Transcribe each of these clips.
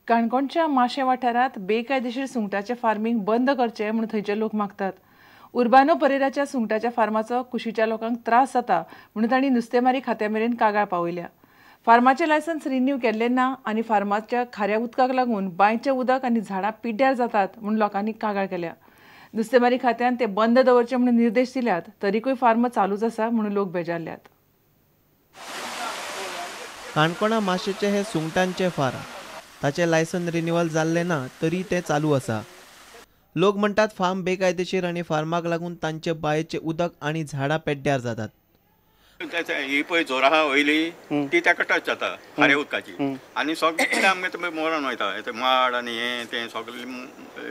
काणकोणच्या माशें वाठारांत बेकायदेशीर सुंगटाचें फार्मींग बंद करचें म्हूण थंयचे लोक मागतात. उर्बानो परेराच्या सुंगटाच्या फार्माचो कुशीच्या लोकांक त्रास जाता म्हणून तांणी नुस्तेमारी खात्या मेरेन कागाळ पावयल्या. फार्माचें लायसन्स रिन्यू केल्लें ना आनी फार्माच्या खाऱ्या उदकाक लागून बांयचें उदक आनी झाडां पिड्ड्यार जातात म्हूण लोकांनी कागाळ केल्या. नुस्तेमारी खात्यान ते बंद दवरचें म्हणून निर्देश दिल्यात, तरीकूय फार्म चालूच आसा म्हणून लोक बेजारल्यात. काणकोणा माशेचे हे सुंगटांचे फार्म, ताचें लायसन रिन्युअल जाल्लें ना तरी तें चालू आसा. लोक म्हणटात फार्म बेकायदेशीर आनी फार्माक लागून तांचे बांयचें उदक आनी झाडां पेड्ड्यार जातात. ही पळय झोर आहा वयली ती ताका टच जाता खाऱ्या उदकाची आनी सगळें आमगे ते मरण वयता, माड आनी हें तें सगळें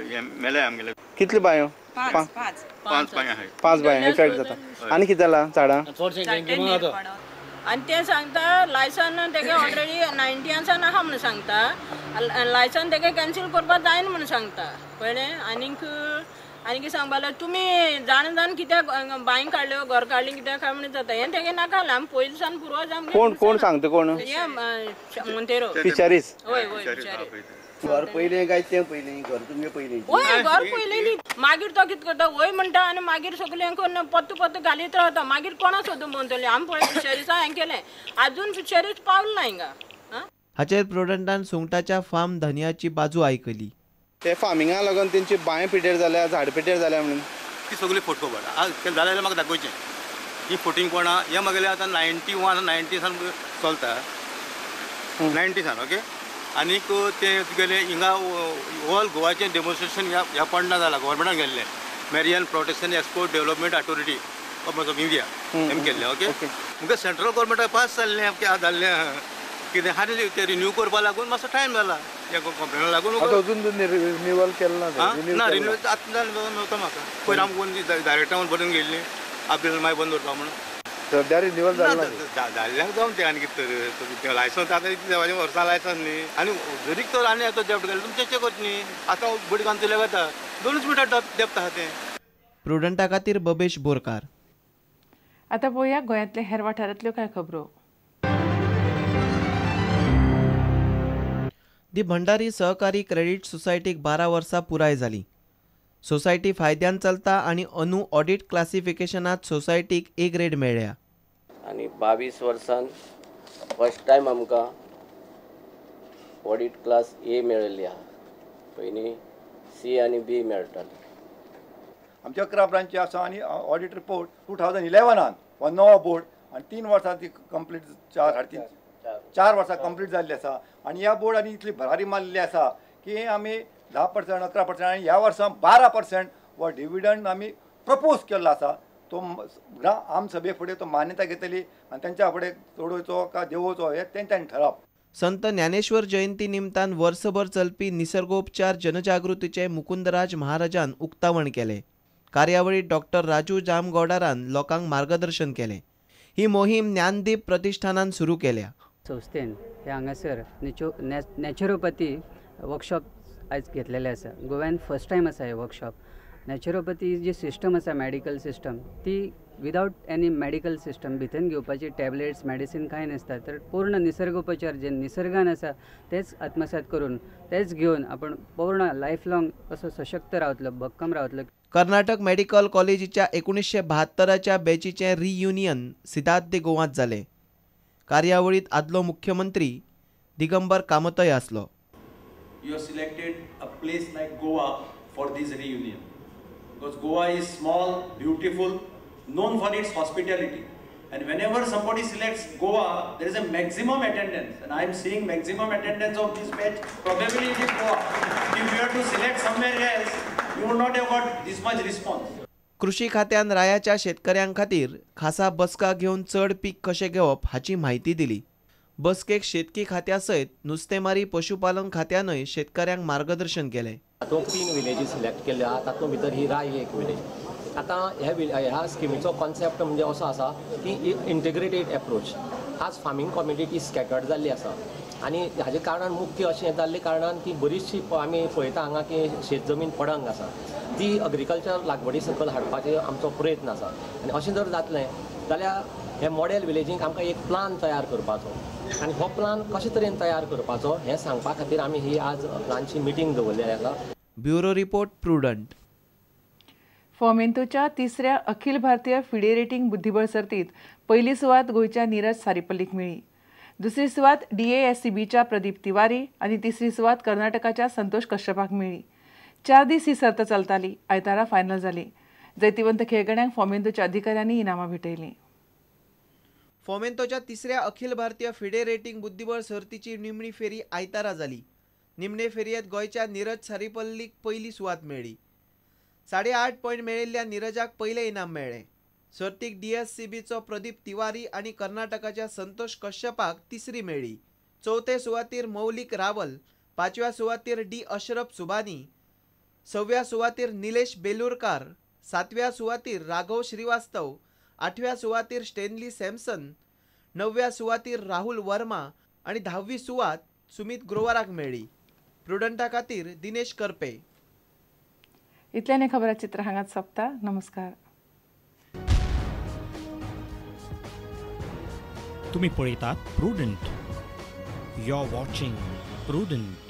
हें मेलें आमगेलें. कितल्यो बांयो? पांच बांयो आहाय. 5 बांयो इफेक्ट जाता. आनी कितें जालां झाडां? आनी ते सांगता लायसन तेगे ऑलरेडी 90 सान आहा म्हणून सांगता, लायसन तेगे कॅन्सील करपाक जायना म्हणून सांगता. कळ्ळें? आनीक आनी कितें सांगपा जाल्यार तुमी जाण जाण कित्याक बांय काडल्यो, घर काडली कित्याक काय म्हणून जाता. हें तेगे नाका आमी पयलीं सावन पुर्वज आमगे. कोण कोण सांगता? कोण? हें मोंतेरो फिशरीज. हय हय, फिशरीज. घर पयलें काय तें पयलें? घर तुमगें पयलें? वय, घर पयलें. मागीर तो कितें करता, वय म्हणटा आनी मागीर सगळें करून पत्तो पत्तो घालीत रावता. मागीर कोणा सोदून भोंवतली? आमी पळय फिशरीजा हें केलें, आजून फिशरीज पावलें ना हिंगा. हाचेर प्रुडंटान सुंगटाच्या फार्म धनयाची बाजू आयकली. ते फार्मिंगा लागून तेंची बांय पिड्ड्यार जाल्या, झाड पिड्ड्यार जाल्या म्हणून ती सगळी फोटो काड जाल्यार म्हाका दाखोवचें. ही फोटिंगपणां हें म्हागेलें आतां 91 90 सान चलता, 90 सान. ओके, आनीक ते तुगेलें हिंगा ऑल गोवाचें डेमॉन्स्ट्रेशन ह्या पडना जालां. गव्हर्मेंटान गेल्लें marine protection export development authority of India हें केल्लें. ओके, मुगे सेंट्रल गव्हर्मेंटाक पास जाल्लें जाल्लें कितें आनी तें रिन्यू करपा लागून मातसो टायम जाला. ह्या कंप्लेना लागून अजून रिन्यूअल केलें ना? ना, रिन्यू आतां मेवता म्हाका. पयर आमकां कोण डायरेक्टर बरोवन गेल्ली आपल्याला मागीर बंद दवरपा म्हणून. सद्या रिन्युअल जालें जाल्ल्याक जावन तें आनी कितें तर लायसन्स आतां इतलें वर्सां लायसन्स न्ही. आनी जरीक तर आनी आतां डेप्ट गेलें तुमचें चेक करचें न्ही. आतां बडी घालून चलया वता 2 मिनटां डेप्ट आसा तें. प्रुडंटा खातीर बबेश बोरकार. आतां पळोवया गोंयांतल्या हेर वाठारांतल्यो कांय खबरो. दी भंडारी सहकारी क्रेडीट सोसायटीक 12 वर्सां पुराय जाली. सोसायटी फायद्यान चलता आनी अंदू ऑडिट क्लासिफिकेशनात सोसायटीक ए ग्रेड मेळ्ळ्या. आनी 22 वर्सान फर्स्ट टायम आमकां ऑडिट क्लास ए मेळिल्ली आहा. पयलीं सी आनी बी मेळटाले. आमचे 11 ब्रांची आसा आनी ऑडिट रिपोर्ट 2011 हो नवो बोर्ड आनी 3 वर्सां ती कंप्लीट 4 वर्सां कंप्लीट जाल्ली आसा. आनी ह्या बोर्डांनी इतली भरारी मारलेली आसा की आमी 10% 11% आनी ह्या वर्सां 12% हो डिविडंड आमी प्रपोज केल्लो आसा. तो आम सभे फुडें तो मान्यता घेतली आनी तेंच्या फुडें चडोवचो काय देंवोवचो हें तेंच्यांनी ठरावप. संत ज्ञानेश्वर जयंती निमतान वर्सभर चलपी निसर्गोपचार जनजागृतीचें मुकुंदराज महाराजान उक्तावण केलें. कार्यावळीत डॉक्टर राजू जामगौडारान लोकांक मार्गदर्शन केलें. ही मोहीम ज्ञानदीप प्रतिष्ठानान सुरू केल्या. संस्थेन हे हांगासर नॅचरोपॅथी वर्कशॉप आयज घेतलेले आसा. गोव्यान फर्स्ट टायम आसा हे वर्कशॉप. नॅचरोपॅथी जी सिस्टम आसा, मेडिकल सिस्टम, ती विदावट एनी मेडिकल सिस्टम भितर घेवपाची टॅबलेट्स मेडिसीन कांय नासता, तर पूर्ण निसर्गोपचार जे निसर्गान आसा तेच आत्मसात करून तेच घेवन आपण पूर्ण लायफ लॉंग असो सशक्त रावतलो, भक्कम रावतलो. कर्नाटक मेडिकल कॉलेजीच्या 1972च्या बॅचीचें रियुनियन सिद्धार्थ दे गोवांत जालें. कार्यावळीत आदलो मुख्यमंत्री दिगंबर कामतय आसलो. You have selected a place like Goa for this reunion because Goa is small, beautiful, known for its hospitality, and whenever somebody selects Goa, there is a maximum attendance, and I am seeing maximum attendance of this batch probably in Goa. If you have to select somewhere else, you would not have got this much response. कृषी खात्यान रायाच्या शेतकऱ्यां खातीर खासा बसका घेवन चड पीक कशें घेवप हाची म्हायती दिली. बसकेक शेतकी खात्या सयत नुस्तेमारी पशुपालन खात्यानय शेतकऱ्यांक मार्गदर्शन केलें. तातूंत 3 विलेजी सिलेक्ट केल्यो आहा, तातूंत भितर ही राय एक विलेज. आतां ह्या स्किमीचो कॉन्सेप्ट म्हणजे असो आसा की इंटिग्रेटेड एप्रोच. आज फार्मींग कम्युनिटी स्कॅटर्ड जाल्ली आसा आनी हाजे कारणान मुख्य अशें जाल्ले कारणान की बरीचशी आमी पळयता हांगा की शेत जमीन पडंग आसा, ती अग्रिकल्चर लागवडी सकयल हाडपाचे आमचो प्रयत्न आसा. आनी अशें जर जातलें जाल्यार हे मॉडेल विलेजींक आमकां एक प्लान तयार करपाचो आनी हो प्लान कशे तरेन तयार करपाचो हें सांगपा खातीर आमी ही आज प्लानची मिटींग दवरलेली आसा. Bureau report, Prudent. फॉमेंतोच्या तिसऱ्या अखिल भारतीय फिडे रेटिंग बुद्धिबळ सर्तीत पयली सुवात गोंयच्या नीरज सारीपल्लीक मेळ्ळी. दुसरी सुवात DASCBच्या प्रदीप तिवारी आनी तिसरी सुवात कर्नाटकाच्या संतोष कश्यपाक मेळ्ळी. 4 दीस ही सर्त चलताली. आयतारा फायनल जाली. जैतिवंत खेळगड्यांक फॉमेंतोच्या अधिकाऱ्यांनी इनामां भेटयलीं. फॉमेंतोच्या तिसऱ्या अखिल भारतीय फिडे रेटिंग बुद्धिबळ सर्तीची निमणी फेरी आयतारा जाली. निमणे फेरयेंत गोंयच्या नीरज सारीपल्लीक पयली सुवात मेळ्ळी. 8.5 पॉयंट मेळिल्ल्या नीरजाक पयलें इनाम मेळ्ळें. सर्तीक DSCBचो प्रदीप तिवारी आनी कर्नाटकाच्या संतोष कश्यपाक तिसरी मेळ्ळी. चवथे सुवातीर मौलिक रावल, 5व्या सुवातीर डी अशरफ सुबानी, 6व्या सुवातीर निलेश बेलुरकार, 7व्या सुवातीर राघव श्रीवास्तव, 8व्या सुवातीर स्टेनली सॅमसन, 9व्या सुवातीर राहुल वर्मा आनी 10वी सुवात सुमित ग्रोवराक मेळ्ळी. प्रुडंटा खातीर दिनेश करपे. इतल्यान खबरां चित्र हांगाच सोंपता. नमस्कार. तुम्ही पळयतात Prudent. You are watching Prudent.